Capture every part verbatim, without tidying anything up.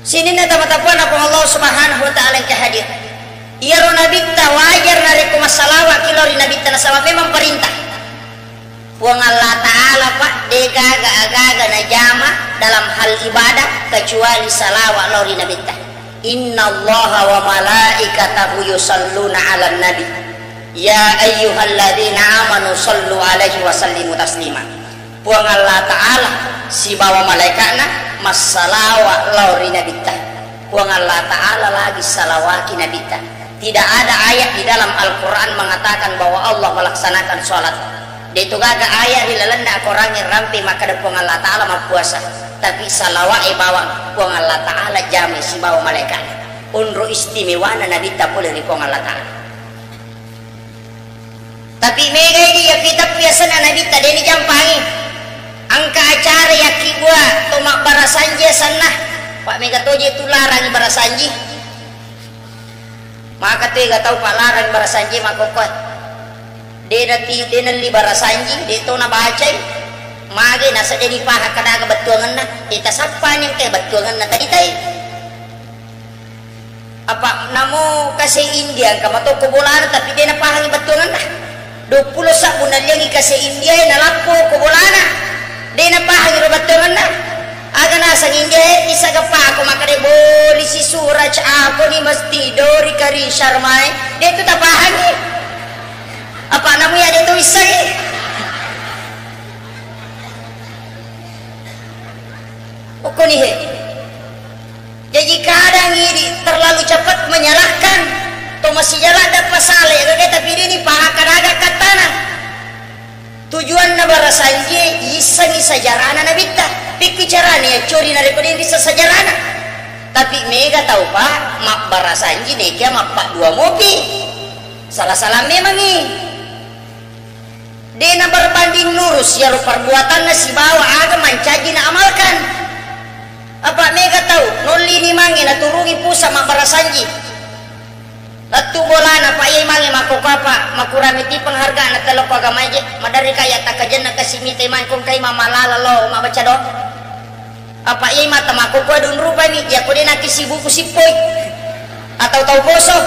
Sininna tama-tapuanna Puang Allah Subhanahu wa Ta'ala engka hadir. Iyaro nabitta wajar narekko massalawa'ki lao ri nabitta, nasaba memang perintah. Puang Allah Ta'ala, Pak, de gaga agaga najama dalam hal ibadah kecuali salawa lao ri nabitta. Innallaha wa malaikatahu yusalluna 'alan nabi. Ya ayyuhalladzina amanu sallu 'alaihi wa sallimu taslima. Puang Allah Ta'ala sibawa malaika'na massalawa lao ri nabitta. Puang Allah Ta'ala lagi salawaki nabitta. Tidak ada ayat di dalam Al-Quran mengatakan bahwa Allah melaksanakan sholat. De to gaga ayat ri lalenna Al-Quran yang rampe makkeda Puang Allah Ta'ala mappuasa. Tapi salawa'e bawang Puang Allah Ta'ala jamai sibawa malaika'na. Onro istimewana nabitta pole ri Puang Allah Ta'ala. Tapi mega idi iya kitab biasana nabitta de ni jampangi. Engka acara yakkibua to mabbarasanji asanna. Pak mega toje tu larang barasanji. Maka tu ega tau pak larang barasanji makkokkoe. De nati de nelli barasanji, de to nabacai. Mage nasa de dipaha kadaga bettuangenna. Ita sappa nyengke bettuangenna tadi tai. Apa namo kase India engka mato ko bolana tapi de napahangi bettuangenna. Duappulo sabbu nalliangi kase India e nalappo ko bolana. De napahangi ro bettuangenna. Aga naseng India e, isa gappa ko makkeda bolisi suraj ako ni mesti dori kari Sharma e. De tu tapahangi. Apa namu ya de tu issengi. Okoni he. Jaji kadang idi terlalu cepat menyalahkan. To masih jalan dapat salah ya, tapi ini paha kadaga katana. Tujuanna barasanji yissengi sajarana nabitta. Pikku carana ya cori narekko de bisa sajarana. Tapi mega tau pak mabbarasanji nekia mappa dua mopi. Salah-salah memangi. De na berbanding lurus iyaro perbuatanna sibawa aga mancaji na amalkan. Apa mega tau nollini mange naturungi pusa mabbarasanji. Lettu bolana, Pak, iye mange makkokko apa, makurang meti penghargaan telokko agama je, maderri kaya takkajenna kasi mite mangkong kai mamalala lo mabaca doa. Apa iye mata makkokko dun rupai mi, ya kode naki sibuku sippoi. Atau tau poso.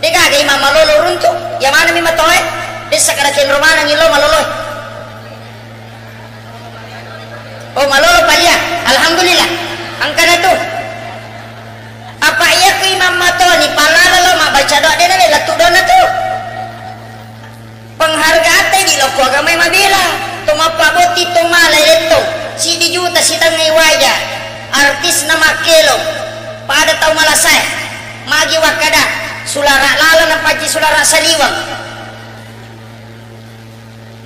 De gaga imam malolo runtu, ya mana mi matoe? De sakada kenro manang ilo maloloe. Oh, malolo palia. Alhamdulillah. Angkana tu. Apa iya ku imam matoni palala lo mabaca doa de na lettu dona tu. Penghargaan tadi lokko agamai mabela. To mappabotti to mala letto. Sidi juta sitengngai waja. Artis na makkelo. Pada tau malasae. Magi wakkada. Sulara lala na paji sulara saliwang.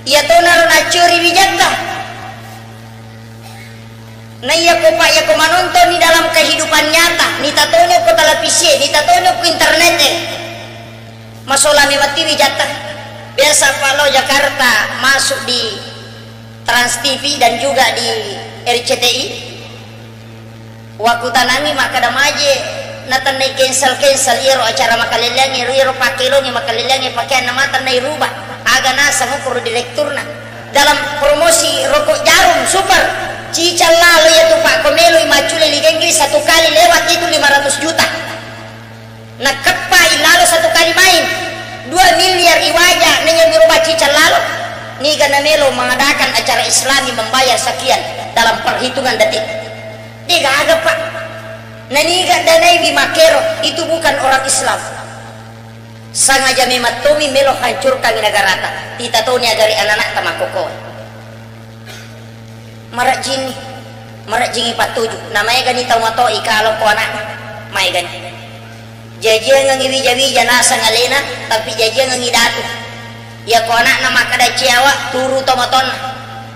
Iya tonaro naccuri wijatta. Na iya ko pak iya ko manontoni dalam kehidupan nyata, nita toni ko televisi, nita toni ko internet e. Masola memang tiwi jatta. Biasa pak lo Jakarta masuk di Trans T V dan juga di R C T I. Wakkutanangi makkeda maje natennai cancel-cancel iyaro acara makalelleangnge, iyaro pakkelongnge makalelleangnge pakeanna matennai rubah. Aga naseng ukkoro direkturna. Dalam promosi rokok jarum super, cicang lalo iyatu pak ko meloi maccule Liga Inggris satu kali lewat itu lima ratus juta. Nakkeppai lalo satu kali main, dua miliar iwaja naiya miro bacicang lalo. Niga namelo mengadakan acara islami membayar sekian dalam perhitungan detik. De gaga pak. Naniga danai bi makkero itu bukan orang Islam. Sangaja memang tomi melo hancurkan negarata. Tita toni agari anak-anak tamakkokoe. Marejjinni, marejjingi pattuju. Na maegani tau matoi kalo ko anakna. Maegani. Jajiangengi wija-wija naseng alena, tapi jajiangengi datu. Iya ko anakna makkeda ciawa, turu to matonna.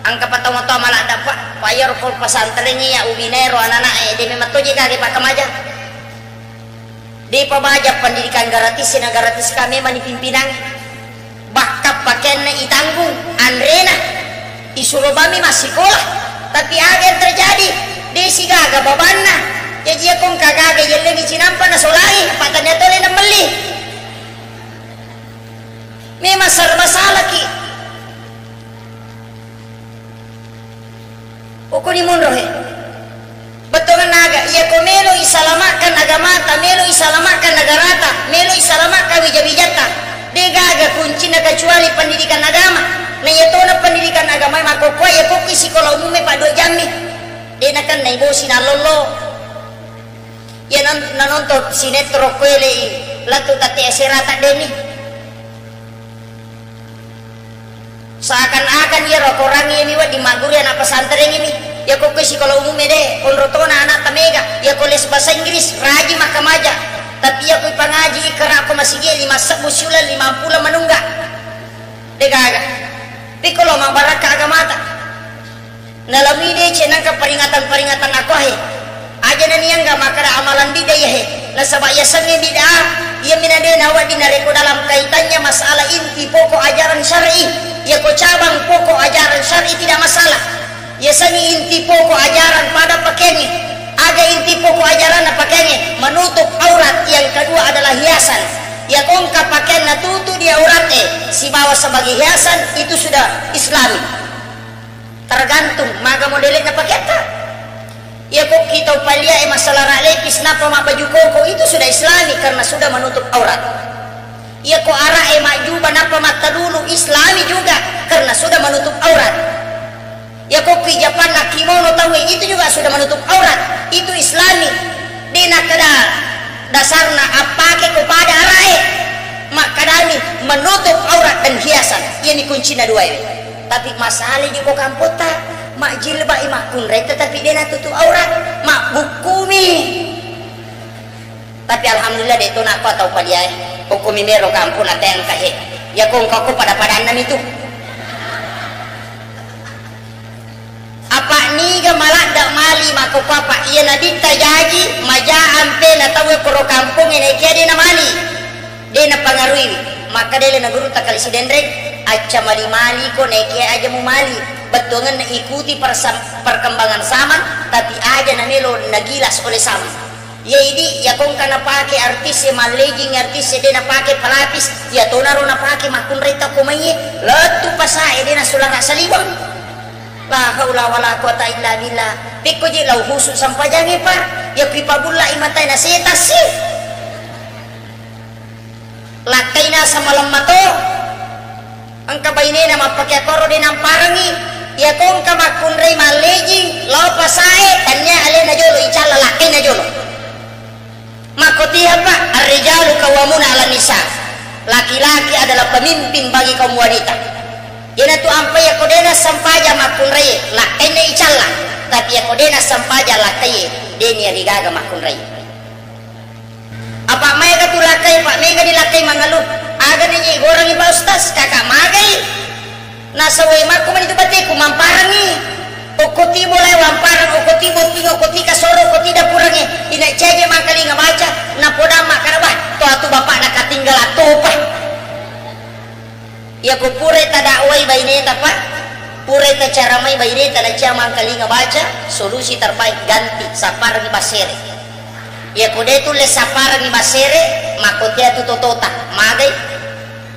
Angka pa tau matoa maladda pak, pa iyaro ko pesantrengnge ya ubinaero anak-anak e, de memang toje kage pakkamaja. Depa baja pendidikan gratis, na gratis ka memang ni pimpinang. Bahkan pakeanna itanggung, anrena, isuro bami massikola. Tapi aga yang terjadi? De sigaga babanna. Jaji iya kongka gaga yellengi cinampa na solai, patanya tole na melli. Memang serba salaki. Okoni monro he. Bettuanna aga, iya ko melo isa Mata, meloi salamakkan negarata, meloi salamakkan wija-wijatta. De gaga kuncinna kecuali pendidikan agama. Na iya tona pendidikan agama makkokkoe, iya kokki sikola umum e paddo jammi. De nakenna ibosi nallollo. Iya nan-, nanonton sinetron ko elei, lettu tette asera taddenni. Seakan-akan iyaro akorangnge mi wedding magguru anak pesantren mi. Iya kokko sikola umum e de, onro tona anakta mega. Iya ko les bahasa Inggris, rajin makkamaja. Tapi iya ko ipangaji, ikkara ko masigi lima sebbu siuleng lima pulo manungga. De gaga. Pikko lo mabbarakka agamata. Nalamui deceng nengka peringatan-peringatan akkohe. Aja naniangga makkeda amalan bid'ah iyahe. Nasaba yasengnge bid'ah, iyami na de nawedding narekko dalam kaitannya masalah inti pokok ajaran syar'i. Yako cabang pokok ajaran syar'i tidak masalah. Yasengnge inti pokok ajaran pada pakeangnge. Aga inti pokok ajaran napakeangnge? Menutup aurat. Yang kedua adalah hiasan. Yako engka pakean natutu di aurat e sibawa sebagai hiasan, itu sudah Islami. Tergantung maga modele'na pakeatta. Iya ko kita upalia e masalah rak lepis napa mabbaju koko, itu sudah Islami karena sudah menutup aurat. Iya ko arak e majubah napa mattalulu, Islami juga karena sudah menutup aurat. Iya ko ki japanna kimono tau e, itu juga sudah menutup aurat. Itu Islami. De nakkeda dasarna appake ko pada arak e. Makkadami menutup aurat dan hiasan. Iyani kuncina dua e. Tapi masalai di ko kampotta, majjilba'i makkunrai tetapi de natutup aurat, mabbukkumi. Tapi alhamdulillah de to nakko tau paliae. Hukkumi mero kampong na tengka he. Ya ko engka ko pada-padanna mitu. Apa niga maladda mali makkokko apa iya nabitta jaji maja ampe na tau e koro kampongnge naekia de na mali. De napangaruiwi. Makkeda ele na gurutta kali Sidenreng, acca mali-mali ko naekia aja mumali. Bettuangenna ikuti persam-, perkembangan zaman, tapi aja namelo nagilas oleh zaman. Iya idi, iya ko engka napake artis e, mallejing artis e, de napake pelapis, iya tonaro napake makkunrai tau ko mai e, lettu pasa e, de nasulanga saliweng. La haula wala quwata illa billah. Pekko je lau husu sampajangnge, Pak, iya kui pabullai matae na setan si. Lakkaina samaleng mato. Engka bainena mappake akkoro de namparengi. Iya ko engka makkunrai mallejing lao pasae, tania alena jolo icalla lakkaina jolo. Makkotiha, Pak, ar-rijalu qawwamuna 'alan nisa. Laki-laki adalah pemimpin bagi kaum wanita. Iyanatu ampai iya ko de nassempajang makkunrai, lakkaina icalla. Tapi iya ko de nassempajang lakkai, de niarigaga makkunrai. Apa maega tu lakkai, Pak, mega dilakkai mangalu. Aga nenyi gorangi, Pak Ustaz, kakak magai. Nasawai makko mani tu bateku mamparangi. Okko tibo lai wamparang, okko tibo tinga, okko tika soro, okko tida purangi. Ina caje mangkalinga baca, napodang makkada, bah, to atu bapakna katinggala topa. Iyako purai tadakwai baineta, Pak, purai tacaramai baineta, nacia mangkalinga baca, solusi terbaik ganti, sapparengngi bassere. Iyako de tulle sapparengngi bassere, makkotea tu totota, magai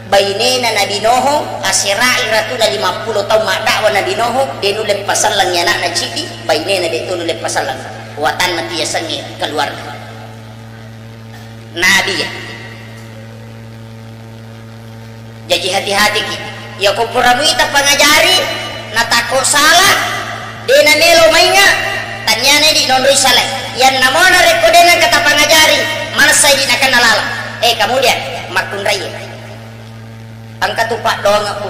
bainena Nabi Noho, asera'i ratuna lima pulo taung maddakwa Nabi Noho, de nulle pasellengngi anakna ciddi, bainena de tu nulle paselleng, watanna tu yasengnge keluarga. Nabi ya. Jaji hati-hatiki. Iyako pura muita pangajari, natakko salah, de namelo mainga, tanniana idi nonroi salai. Yanna mona rekko de nengka tapangajari, malessai di nakenna lalang. Eh, kemudian, makkunrai. Engka tu paddoangekku.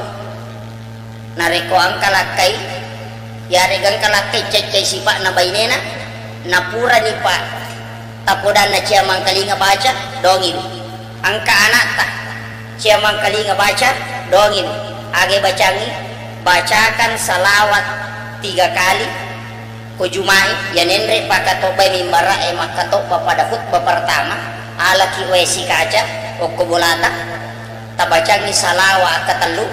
Narekko engka lakkai, yarega engka lakkai ceccai sipa'na bainena, napurani pa tapodanna cia mangkalinga baca, dongiwi. Engka anakta, cia mangkalinga baca, dongiwi. Age bacangi, bacakan salawat tiga kali, ko Juma'i, ya nenre pakatobbai mimbara'e makkatobba pada khutbah pertama, alaki wae sikaca, okko bolata, tabacangi salawa akkatellu,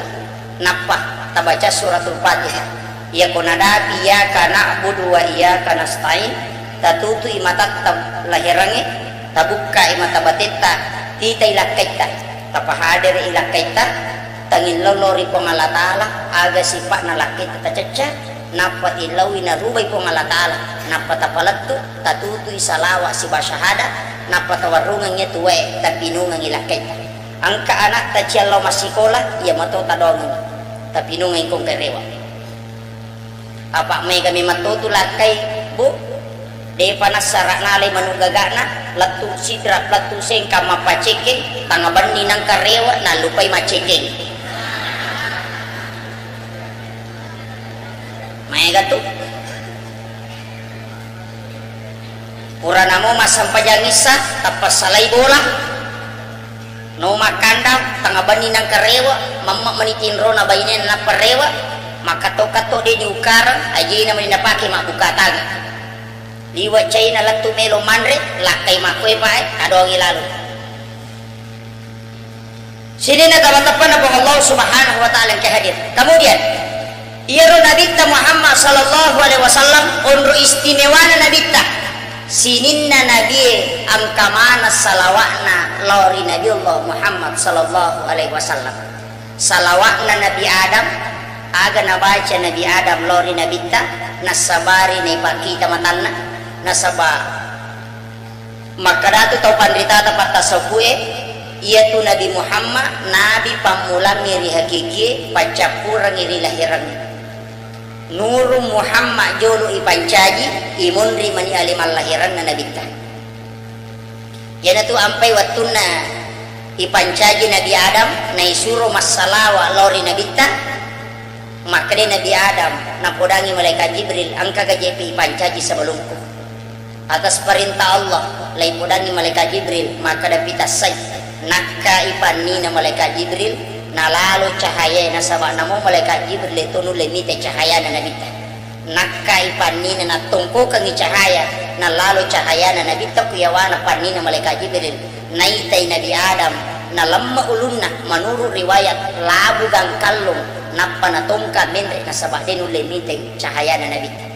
nappa tabaca suratul Fatihah. Iyako nadapi iyyaka na'budu wa iyyaka nasta'in, tatutui matatta laherangnge, tabukkai mata batetta, titai lakkaitta, tapahadere i lakkaitta, tangillolo ri Puang Allah Ta'ala, aga sipa'na lakkaitta tacecca, Nappa tillaui narubai Puang Allah Ta'ala, nappa tapalettu, tatutui salawa siba syahada, nappa tawarrungengngi tuwae, tapinungengngi lakkaitta. Engka anakta ciallo massikola, iya mato tadongeng, tapinungengngi kongke rewa. Apa mega memang totu lakkai, Bu? Depa nassara nalai manu gagana, lettu sidra, lettu sengka mappacekkeng, tanga benni nangka rewa, nallupai macekkeng. Maega tu. Pura namo massempajang issa, tappa salai bola. No makkanda, tanga benni nangka rewa, mamma meni tinrona bainena nappa rewa, makkatto-katto de diukarang, ajena meni napake mabbuka tange. Liwa caina lettu melo manre, lakkai makkoe pae, adoangi lalo. Sininna tama-tappanna Puang Allah Subhanahu wa Ta'ala engka hadir. Kemudian, iyaro Nabitta Muhammad sallallahu alaihi wasallam, onro istimewana Nabitta. Sininna Nabie engka maneng salawa'na lao ri Nabi Allah Muhammad sallallahu alaihi wasallam. Salawa'na Nabi Adam, aga nabaca Nabi Adam lao ri Nabitta, nassabari naipakkita matanna, nasaba Makkadatu tau panritata pattasappue, iyatu Nabi Muhammad, nabi pammulammi ri hakikie, paccappurengngi ri lahirengnge. Nuru Muhammad jolo ipancaji, imunri mani ale mallahiranna Nabitta. Iyanatu ampai wettunna ipancaji Nabi Adam, naisuro massalawa lao ri Nabitta, makkeda Nabi Adam, napodangi malaikat Jibril, engkaga jepi ipancaji sebelumku? Atas perintah Allah, laipodangngi malaikat Jibril, makkeda pitassai. Nakka ipannina malaikat Jibril, nalalo cahayae, nasaba namo malaikat Jibril to nulle mita cahayana Nabitta. Nakka ipannina, nattongkokengngi cahaya, nalalo cahayana Nabitta ku yawana pannina malaikat Jibril. Naitai Nabi Adam, nalemma ulunna, menurut riwayat, labu gangkallung, nappa natongka menre, nasaba de nulle mitai cahayana Nabitta.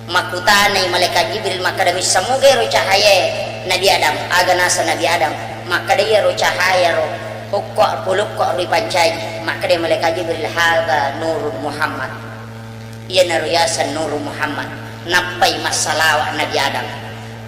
Makkutanai malaikat Jibril, makkeda, "Missa muga ero cahayae Nabi Adam?" Aga naseng Nabi Adam? Makkeda, "Iyaro cahayaro okko pulukko ripancaji." Makkeda malaikat Jibril, "Hadza nurun Muhammad." Iyanaro yaseng nuru Muhammad. Nappai massalawa Nabi Adam.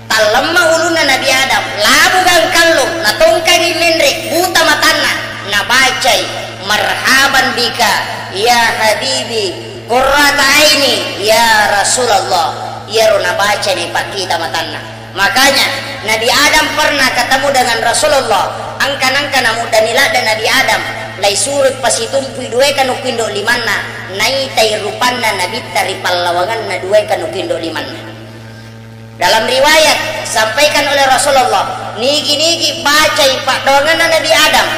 Tallemma ulunna Nabi Adam, labu gangkallung, natongkangi menre, buta matanna, nabacai, "Marhaban bika, ya habibi, qurrata aini, ya Rasulullah." Iyaro nabacai, naipakkita matanna. Makanya, Nabi Adam pernah ketemu dengan Rasulullah, angka-angka namuddani ladde Nabi Adam, laisuroi pasitumpui duae kanukku indo limanna, naitai rupanna Nabitta ri pallawangenna duae kanukku indo limanna. Dalam riwayat, sampaikan oleh Rasulullah, nigi-nigi bacai paddoangenna Nabi Adam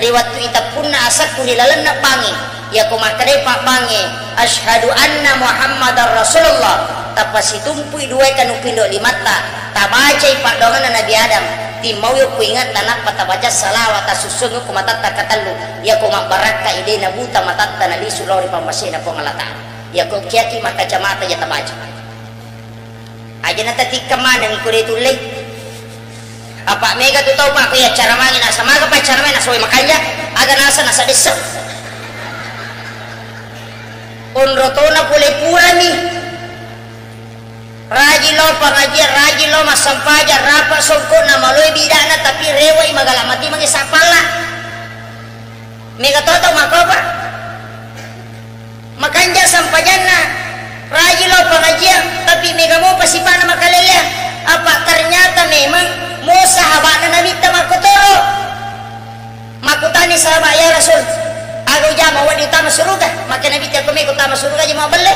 ri wettu iteppunna asekku ri lalenna bangnge, iyako makkedai pabbangnge, "Asyhadu anna Muhammadar Rasulullah," tappa situmpui duae kanukku indo limatta, tabacai paddoangenna Nabi Adam, timmaui okko ingetta, nappa tabaca salawat, tasussungi okko matatta katellu, iyako mabbarakka, de nabuta matatta, nalisu lao ri pammasena Puang Allah Ta'ala. Iyako kiaki makkacamata, iya tabaca. Aja natatikka maneng iko de tullei. Apa mega tu tau, Pak, ko iya cara mangi, nasa maga pa cara mangi, nasa wae makanja, aga nasa, nasa dessa. Onro tona pole purani. Rajin lo pengajian, rajin lo massampajang, rapa songko na maloi bidana, tapi rewai magala mati mange sapalla. Mega toto mako, Pak. Makanja sampajanna, rajin lo pengajian, tapi mega mopa sipana makalelea. Apa ternyata memang mo sahabana Nabitta makkotoro. Makkutani sahabat, "Ya Rasul, aga ujama wedding tama suruga?" Makkeda Nabitta, "Ko meko tama suruga aja mabelle."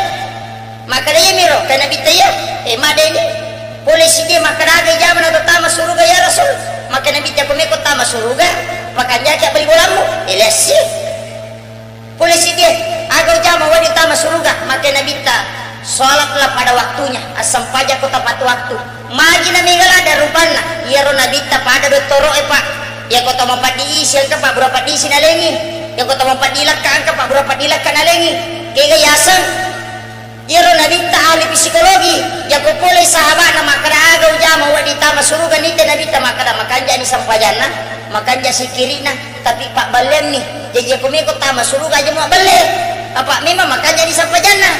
Makkeda, "Iya miro," ka Nabitta, "Iya." Eh, madeni. Pole siddi makkeda, "Aga ijama na tama suruga, ya Rasul?" Makkeda Nabitta, "Ko meko tama suruga, pakanjaki abbali bolammu." Eh, lessi. Pole siddi, "Aga ujama wedding tama suruga?" Makkeda Nabitta, "Sholatlah pada waktunya, assampajakko tepat waktu." Magi na mega ladde rupanna, iyaro Nabitta pada dottoro'e, Pak. Iyako tau mapaddi isi engka pabbura paddi isi nalengi. Iyako tau mapaddi lekka engka pabbura paddi lekka nalengi. Kega yaseng? Iyaro Nabitta ahli psikologi, jako pole sahaba'na makkeda, "Aga ujama wedding tama suruga?" Nite Nabitta makkeda, "Makanjani sampajanna, makanja sikkiri'na, tapi pabballeanni. Jaji jako meko tama suruga aja muabbelle." Apa memang makanjani sampajanna.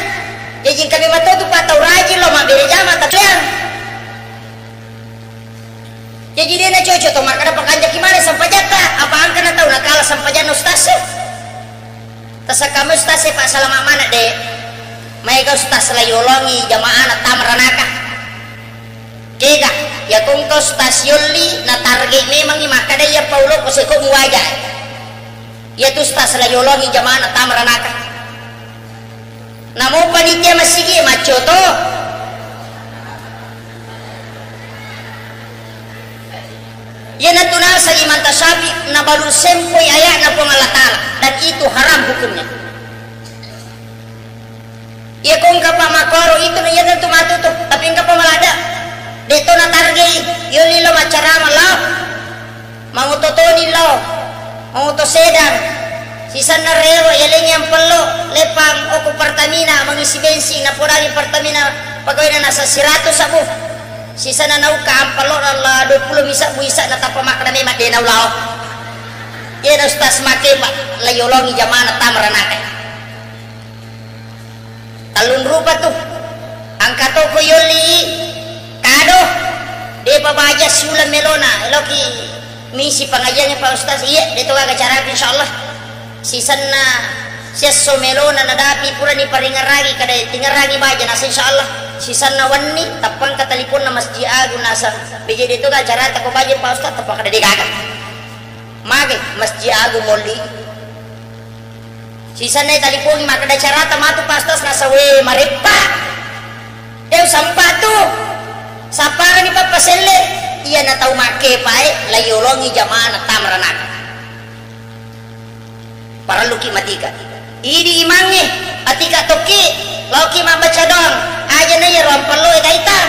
Jaji engka memang to tu pa tau rajin lo mabbere jama, tapi yang jaji de na cocok to makkeda pakanjaki maneng sempajatta, apa engka na tau nakala sempajanna ustaz e. Tasakkami ustaz e, Pak, salama maneng de. Maega ustaz la yolongi jamaah na tama ranaka. Kega, ya kongko ustaz yolli na target memangi makkeda iya paulo ko seko muwaja. Iya tu ustaz la yolongi jamaah na tama ranaka. Namo panitia masigi maccoto. Iyanatu naseng Imam Tasyafi nabalu sempoi ayatna Puang Allah Ta'ala, dan itu haram hukumnya. Iya ko engka pa makkoro itu na iya tentu matu tu, tapi engka pa maladde. De to na targei, yolli lo maccarama lao. Mangoto toni lao, mangoto sedang. Sisenna rewe yalengngi ampello, lepang okko Pertamina mengisi bensin, napodani Pertamina pegawai na nasa seratus sabu. Sisenna nauka ampello la dua puluh mi sabu isa na tappa makkeda memang de naulao. Iya na ustaz make, Pak, la yolongi jamaah na tama ranaka. Tellung rupa tu. Engka to ko yolli kado, depa baja siuleng melona, eloki misi pengajian Pak Ustaz, iya, de to gaga caraku insyaallah. Sisenna siesso melona nadapi purani paringerrangi kada tingerrangi baja nasa insyaallah. Sisenna wenni tappangka teliponna Masjid Agung nasa, beje de to gaga carata ko baja Pak Ustaz, tappa kada de gaga. Mage Masjid Agung molli. Sisenna talipongi makkeda carata matu Pak Ustaz, nasa we mareppa. Deu sampa tu. Sapparani pappaselle. Iya na tau makkepae la yolongi jamaah na tama ranaka. Parelluki matika. Idi imangnge atika tokki laoki mabbaca doang. Aja na iya ruang pello e taita.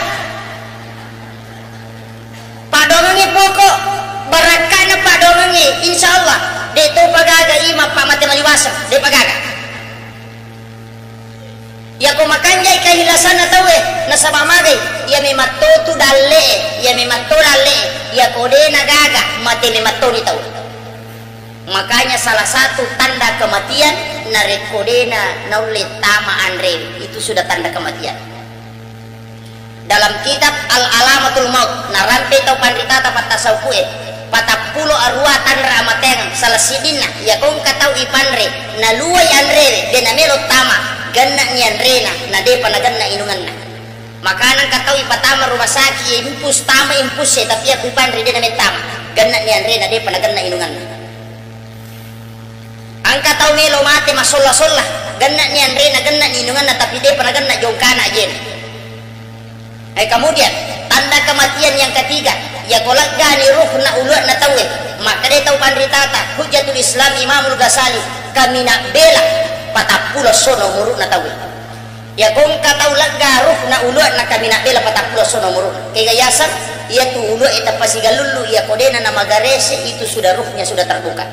Padongengngi poko barakkana padongengngi, insyaallah de to pagaga i mappa mate maliwaseng, de pagaga. Yako makanjai kahilasanna tauwe, nasaba magai, iya mematto tu dalle, iya mematto dalle, yako de nagaga mate memattoni tau. Makanya salah satu tanda kematian narekko de na naulle tama anre, itu sudah tanda kematian. Dalam kitab Al-Alamatul Maut, narampe tau panritata pattasaukue, patappulo arua tanra amateang, salah siddinna, iya ko engka tau ipanre, naluwai anrewe, de namelo tama, genna'ni anrena, na depa nagenna inungenna. Makana engka tau ipatama rumah sakit, impus tama impus e, tapi iya ko ipanre, de namettama, genna'ni anrena, depa nagenna inungenna. Engka tau melo mate masolla-solla, genna'ni anrena, genna'ni inungenna, tapi depa nagenna jongkana ajena. Eh, kemudian, tanda kematian yang ketiga, yako leggani ruhna uluanna tauwe, makkeda tau panritata, Hujjatul Islam Imamul Ghazali, kaminang bela patappulo sono umuru'na tauwe. Yako engka tau legga ruhna uluanna kaminang bela patappulo sono umuru'na. Kega yaseng, iyatu ulu'e tapasigalullu, yako dena namagarese, itu sudah ruhnya sudah terbuka.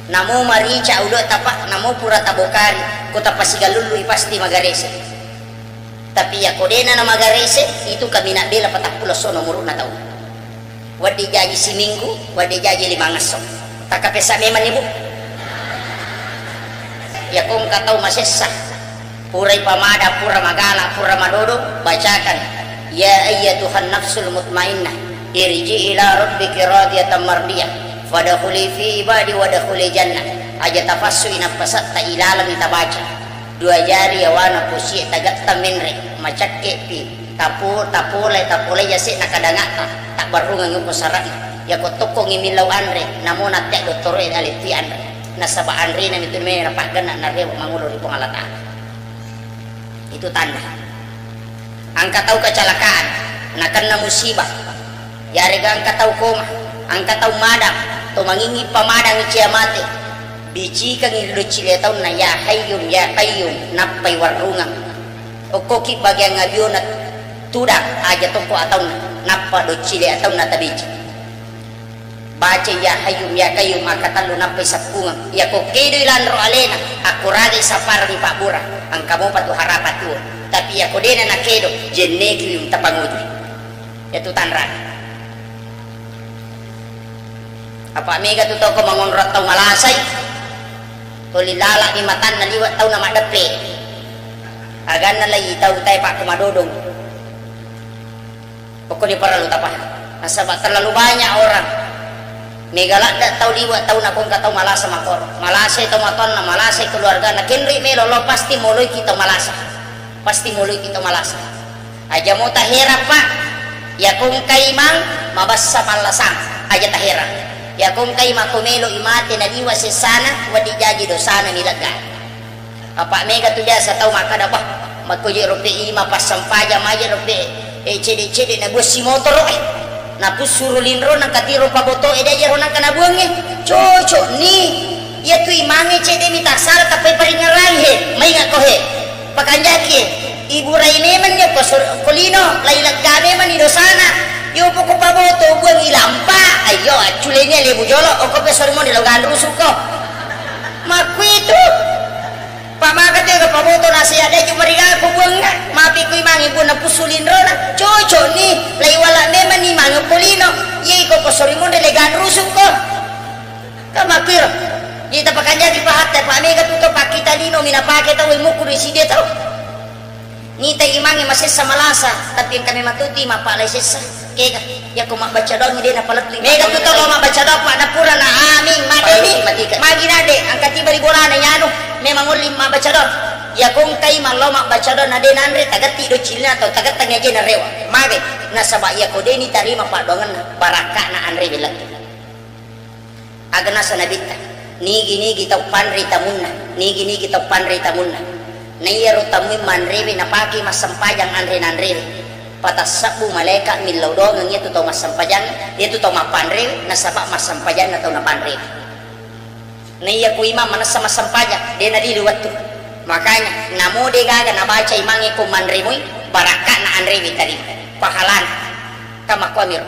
Namo marica ulu'ta, Pak, namo pura tabokari, ko tapasigallului pasti magarese. Tapi yako dena namagarese, itu kaminang bela patappulo sono umuru'na tau. Wedding jaji siminggu, wedding jaji limangesso. Takkapessa memanni, Bu. Yako engka tau masessa. Purai pamada, pura magala, pura madodo, bacakan, "Ya ayyatuhan nafsul mutmainnah, irji ila rabbiki radiyatan mardiyah, fadkhuli fi ibadi wadkhuli jannah." Aja tapassui nappasetta ilaleng tabaca. Dua jari yawana posie tagatta menre, macekkepi, tapo-, tapole, tapole jase nakadangata, tabbarrungengngi ko sarana. Yako tokkongngi millau anre, namo natte dottoroe aletti anre. Nasaba anrena mitu mena paggenna narewa mangulo ri Puang Allah Ta'ala. Itu tanda. Engka tau kecelakaan, nakenna musibah. Yarega engka tau koma, engka tau madang, to mangingi pamadang cia mate. Bicikangi ri doccile taunna, "Ya Hayyum, ya Qayyum," nappai warrungeng. Okkoki bagian abiona tudang, aja tokko ataunna, nappa doccile ataunna tabici. Baca "Ya Hayyum ya Qayyum" makkatellu nappai sappungeng. Yako kedoi lanro alena, akkuragai sappareng pabbura, engka mopa tu harapang tuo. Tapi yako dena nakedo, jenneki tapanguji. Yatu tanra. Apa mega tu toko mangonro tau malasai, toli lalani matanna liwe tau na maddeppe. Aganna lai tau tae pakko madodong. Pokoknya parallu tapahang. Nasaba terlalu banyak orang. Mega ladde tau liwe tau nakongka tau malasa makoro. Malasa tau matonna, malasa keluargana. Kenri melo lo pasti moloiki tau malasa. Pasti moloiki tau malasa. Aja mo taherang, Pak. Iya kongkai mang mabessa mallasang. Aja taherang. Iya kongkai mako melo imate na liwe sessana, wedding jaji dosana milegga. Apa mega tu biasa tau makkada, "Bah, makko je rope ima passempajang maje rope, eh, cede-cede na buassi motoro, eh. Napussuro linro nangka tiro paboto e, de jero nangka nabuangnge." Cocok ni. Iya tu imangnge cede mi tassala tappai paringngerai he. Mainga ko he. Pakanjaki, iburai memang ni ko sur-, ko lino, lai lega memang ni dosana. Yo poko paboto buang ilampa. Ayo, acculeni lebu jolo, oko pe sori mo ni lo ganrusuko. Makkuitu. Pamaka tega paboto nasi ada cuma riga ko buang, mapi ku imangi buang na pusu linrona. Cocok ni, lai wala memang ni mango polino. Ye iko ko sori munde le ganrusuk ko. Ka makkiro. Ye tapakanjaki pahatta, pa mega tu to pakkita lino mina pake tau e mukku di side tau. Nita imangi masessa malasa, tapi engka memang tuti mapalai sessa. Kega, yako mabbaca doang de napalettu. Mega tu tau lo mabbaca doang, Pak, napura na amin, madeni. Magi nade, angka tiba ri bolana yanu, memang olli mabbaca doang. Yako engkai mallo mabbaca doang, nade nanre, tagetti do cilina atau tagettang aja narewa. Mabe, nasaba yako deni tarima paddoangenna, barakka'na anre belettu. Aga nasa Nabitta, nigi-nigi tau panrei tamunna, nigi-nigi tau panrei tamunna. Naiyaro tamui manrewe napake massempajang anre-nanrewe. Patassabbu malaeka millau doangeng iyatu tau massempajang, iyatu tau mappanrewe, nasaba massempajanna tau napanrewe. Naiya ku imang manessa massempajang, de nalili wettu. Makanya, namo de gaga nabaca imangnge ko manre mui, barakka'na anrewe tarima. Pahalana. Kamakkuamiro.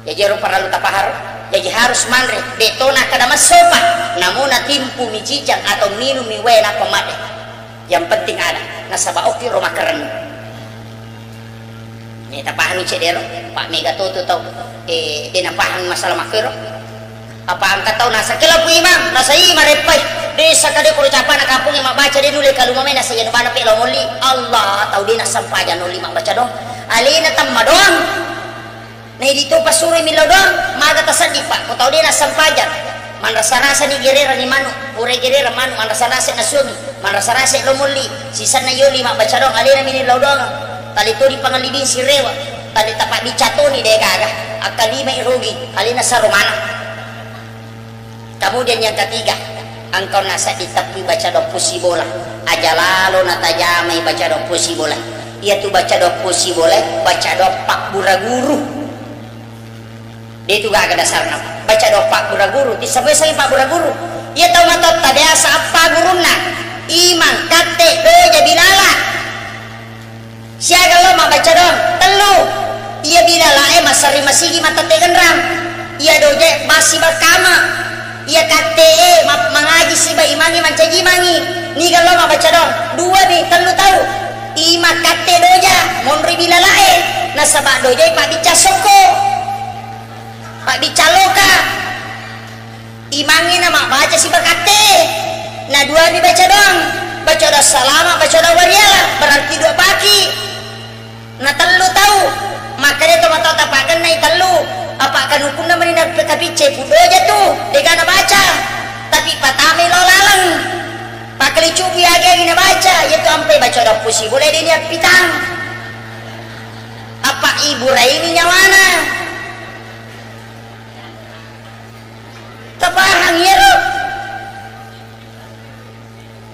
Jaji ero parellu tapaharo. Jaji harus manre. De to nakkeda massopa, namo natimpu mi cicang atau minum mi wae nappa madde. Yang penting ada. Nasaba okki ro makkarennu. Ini tapahangi cedero. Pak mega to tu tau. Eh, de napahang masalah makkero. Apa angka tau nasa kela ku imang, nasa i mareppai. Desa kade ko capana kampung yang mabaca de nule kaluma mai nasa yanu bana pe lo molli. Allah, tau de nasampaja nolli mabaca dong. Alena tamma doang. Naidi to passuroi millau doang, maga tasedding, Pak, ko tau de nassempajang. Manrasa-rasa ni gerera ni manu, pura gerera manu, manrasa-rasa nasuangi, manrasa-rasa lo molli, sisenna yoli mabbaca doang, alena mini lau doang. Tali to di pangallibing sirewa, tali tapabbicca toni de gaga, akkalima i rugi, alena saro maneng. Kemudian yang ketiga, engkau nasedding teppui baca doang pusi bola. Aja lalo natajamai baca doang pusi bola. Iyatu baca doang pusi bola, baca doang pabbura guru. De tu gaga dasarna. Baca doang pabbura guru, tissabui sai pabbura guru. Iya tau matotta biasa appa gurunna. Imang, katte, doja, bilala. Siaga lo mabbaca doang? Tellu. Iya bilalae massari masigi matette genrang. Iya dojae massi bakkama. Iya kattee ma-, mangaji siba imangi mancaji imangi. Niga lo mabbaca doang? Dua mi, tellu tau. Ima katte doja, monri bilalae. Nasaba dojae pabbicca sokko. Pabbicca loka. Imangnge na mabbaca siba katte. Na dua mi baca doang. Baca doang salama, baca doang wariala. Berarti dua paki. Na tellu tau. Makkeda to matau tapagennai tellu. Apa kanukunna meni na kapicce pudoja tu. Dega na baca. Tapi patamai lo laleng. Pakali cubu yage na baca. Yaitu ampe baca doang pusi boleh dia pitang. Apa ibu raini nyawana. Tapahang iyaro?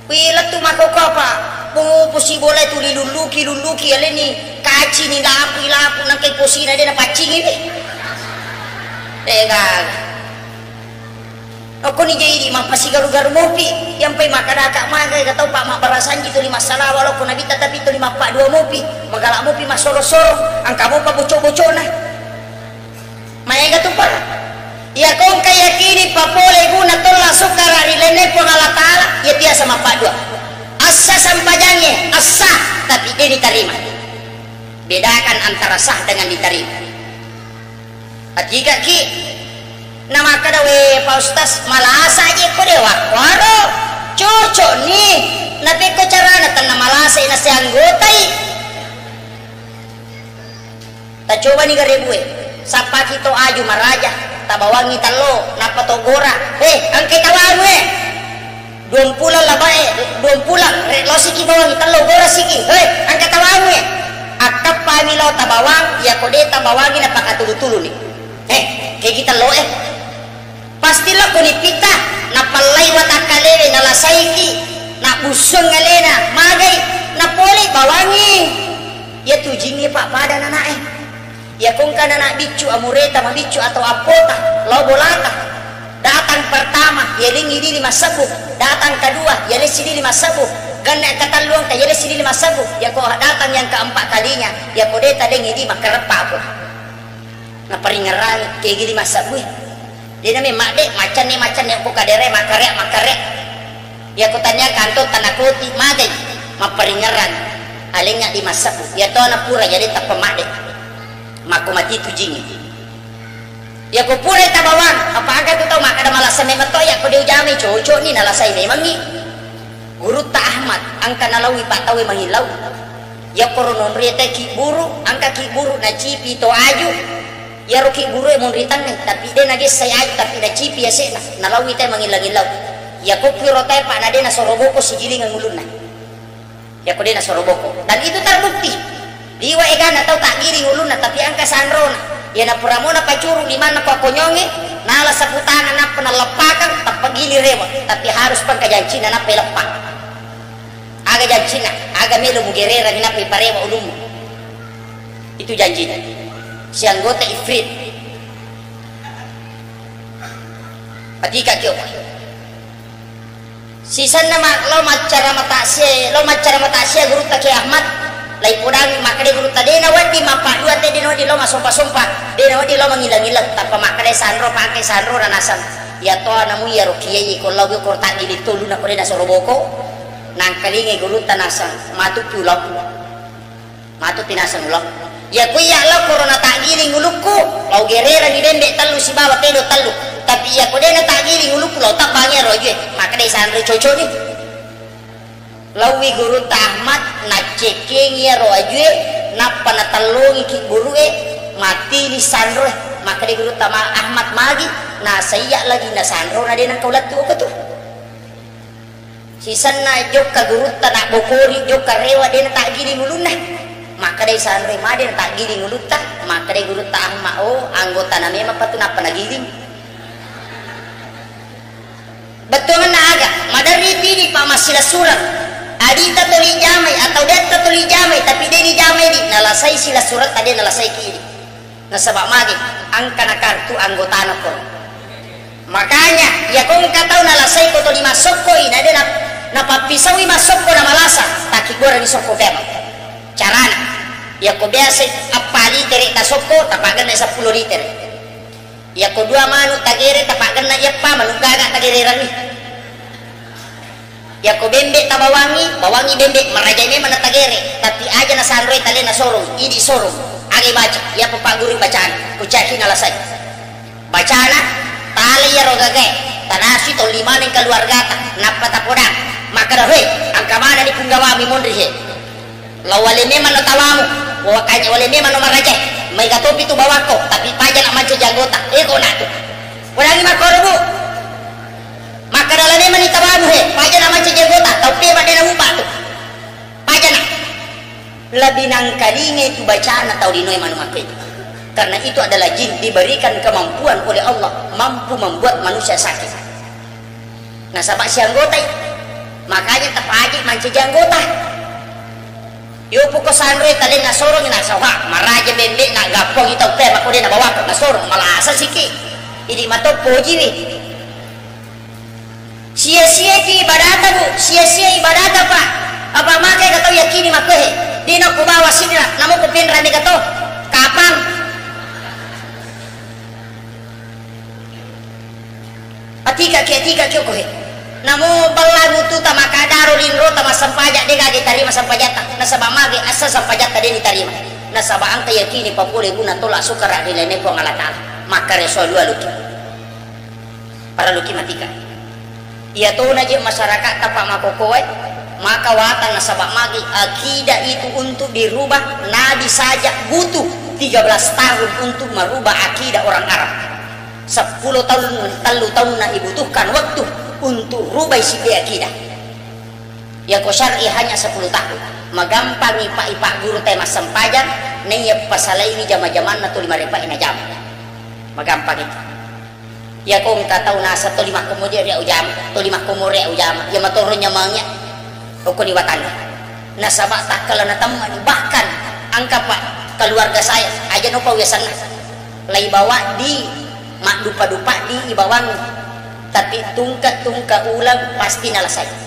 Wih, lettu makkokko apa? Pu-, pusi bola tu dilulluki, lulluki, aleni kaci ni lapu, lapu, nangkai posina de napaccingi ni. Tega. Okkoni jaidi mappasigaru-garu mopi, yampai makkadaka maga ega tau pa mabbarasanji tuli massalawa lokko nabitta tapi tuli mappaddua mopi, magala mopi massoro-soro, angka mopa boco-bocona. Maega tu pa. Iya kongka yakini papole guna tolla sukkara ri lenne Puang Allah Ta'ala, iya biasa mappaddua. Assa sampajangnge, assa, tapi de ditarima. Bedakan antara sah dengan ditarima. Atigaki, na makkeda, "We, Pak Ustaz, malasa je ko de wakkuaro." Cocok ni, napekko carana tenna malasai na sianggotai. Tacobani garebue, sappaki to aju maraja, tabawangi tello, nappa to gora. He, engke tawamu e. Duampulang labae, duampulang, re losiki bawangi tello, gora siki. He, engke tawamu e. Akkappami lao tabawang, yako de tabawangi napakatulu-tuluni. He, kegi tello e. Pasti lokko nipitta, napallai watakkalewe, nalasaiki, nabbussuang alena, magai, napole bawangi. Iya tu jingnge pappada nanae. Iya kongka nana biccu amureta mabiccu atau appota, lao bolata. Datang pertama, yalengngi dili massebbu. Datang kedua, yalessi dili massebbu. Ganna ketalluang ka yalessi dili massebbu. Iya ko datang yang keempat kalinya, iya ko deta dengi di makareppa apa. Naparingngerangi, kegi lima sabbu e. Dena me madde, macanne, macanne, ko kadere, makkare, makkare. Iya ko tania kanto tanah koti, magai, mapparingngerang. Alengnga lima sabbu. Iya to anak pura, jadi tappa madde. Makko mati tu jingi. Iya ko pura tabawang, apa aga tu tau makkada malasa memang to, iya ko de ujamai, cocok ni, nalasai memangngi. Gurutta Ahmad, engka nalaui pattaue mangillau. Yakkoro nonrie te kibburu, engka kibburu nacipi to aju. Iyaro kibburue monri tangnge, tapi de nagessai aju, tapi nacipi yase'na, nalaui te mangillau-ngillau. Iya ko kuiro te, Pak, na de nasoro boko sigilingeng ulunna. Iya ko de nasoro boko. Dan itu terbukti. Liwa egana tau taggiling ulunna, tapi engka sanrona. Iya na pura mona pacuru limanna ko akonyonge, nala sapu tangan nappa naleppakang, tappa gili rewa, tapi harus pengka jancinna nappa leppa. Aga jancinna, aga melo mugererang nappa iparewa ulummu. Itu jancinna. Si anggota ifrit. Patika kio. Sisenna ma-, lao maccara matasie, lao maccara matasie gurutta Kiai Ahmad, lai podangi makkeda gurutta, de nawedding mappaddua te, de nawedding lao masompa-sompa, de nawedding lao mangileng-ileng, tappa makkeda sanro, pake sanro na naseng. Iya to anamu iyaro kiai ko lao ko taggiling tolu na ko de nasoro boko, nangkalingai gurutta naseng, matu pi ulao. Matu pinaseng ulao. Iya ko iya lao koro na taggiling ulukku, lao gererangi bembe tellu sibawa tedo tellu. Tapi iya ko de na taggiling ulukku, lao tabbangi aro ajue. Makkedai sanro cocok ni. Laowi gurutta Ahmad, naccekkengi aro ajue, nappa natellongi kibburu'e, matini sanroe. Makkedai gurutta Ma-, Ahmad, magi, nasaiya lagi na sanro na de nengka ulettu oka tu. Sisenna jokka gurutta nabbokori, jokka rewa, de nataggiling ulunna. Makkedai sanroi, made nataggiling ulutta, makkedai gurutta Ahmad, oh, anggotana memang patu nappa nagiling. Bettuangenna aga, maderri tini pa massilasureng. Adita toli jamai atau detta toli jamai, tapi de ni jamai di, nalasai silasuretta, de nalasai kidi. Nasaba magi, engkana kartu anggotana ko. Makanya, iya ko engka tau nalasai ko toli massokkoi, na de na-, napappisaui massokko na malasa, takibbuarani sokko kema. Carana, iya ko biasa appa litere ta sokko, tapaggenna seppulo litere. Iya ko dua manu tagere, tapaggenna iyappa manu gaga tagererangi. Yako bembe tabawangi, bawangi bembe, marajai memang natagere, tapi aja nasanroi tale nasorong, idi sorong, aga baca, iya pagguru bacaan, kucaki nalasai. Bacana, tale iyaro gagae, tanasui tau limaneng keluargata, nappa tapodang, makkeda, "Hoi, engka manenni punggawami monri he." Lao wale memang no tawamu, wawakanya wale memang no maraja, maega topi tu bawakko, tapi paja na mancaji anggota, ego na tu. Podangi makkoro, Bu. Makkeda lale mani tawamu he, paja na mancaji anggota, tau pe madena mupa tu. Paja na. Lebih nangkalingai tu bacana tau linoe manu makko itu. Karena itu adalah jin diberikan kemampuan oleh Allah, mampu membuat manusia sakit. Nasaba si anggotai. Makanya tapaji mancaji anggota. Yo puko sanroi tale nasorong nasawa, maraja bembe na gappong itau pe makode na bawako nasorong malasa siki. Idi matoppo jiwi. Sia-sia ki ibadata, Bu, sia-sia ibadata, Pak. Apa makai katau yakini makkohe. Dina ku bawa sidra, namo ku pinrami katau. Kapang. Atika ki, atika ki okko he. Namo balla mutu tamakkadaro linro tamassempajang de gaga tarima sempajatta. Nasaba mage assa sempajatta de nitarima. Nasaba engka yakini papole guna tola sukara ri laine Puang Allah Taala. Makkare soalu aluki. Paraluki matika. Iya tona je masyarakat tapa makokoe, maka watang nasaba magi akidah itu untuk dirubah, Nabi saja butuh tiga belas tahun untuk merubah akidah orang Arab. Sepuluh tahun, tellu tahun na dibutuhkan waktu untuk rubah isi akidah. Ya ko syar'i hanya sepuluh tahun. Magampangi pak ipak guru te massempajang, naiya pasalaini jama-jamanna tuli marepa ina jama. Magampang itu. Iya ko engka tau naseng toli makkomo ri ujama, toli makkomo ri ujama, iya matoro nyamangnya okko ni watanna. Nasaba takkala natemma ni, bahkan engka pak keluarga saya, aja nopa wiasanna. Lai bawa di maddupa-dupa di ibawang, tapi tungka-tungka ulang pasti nalasai.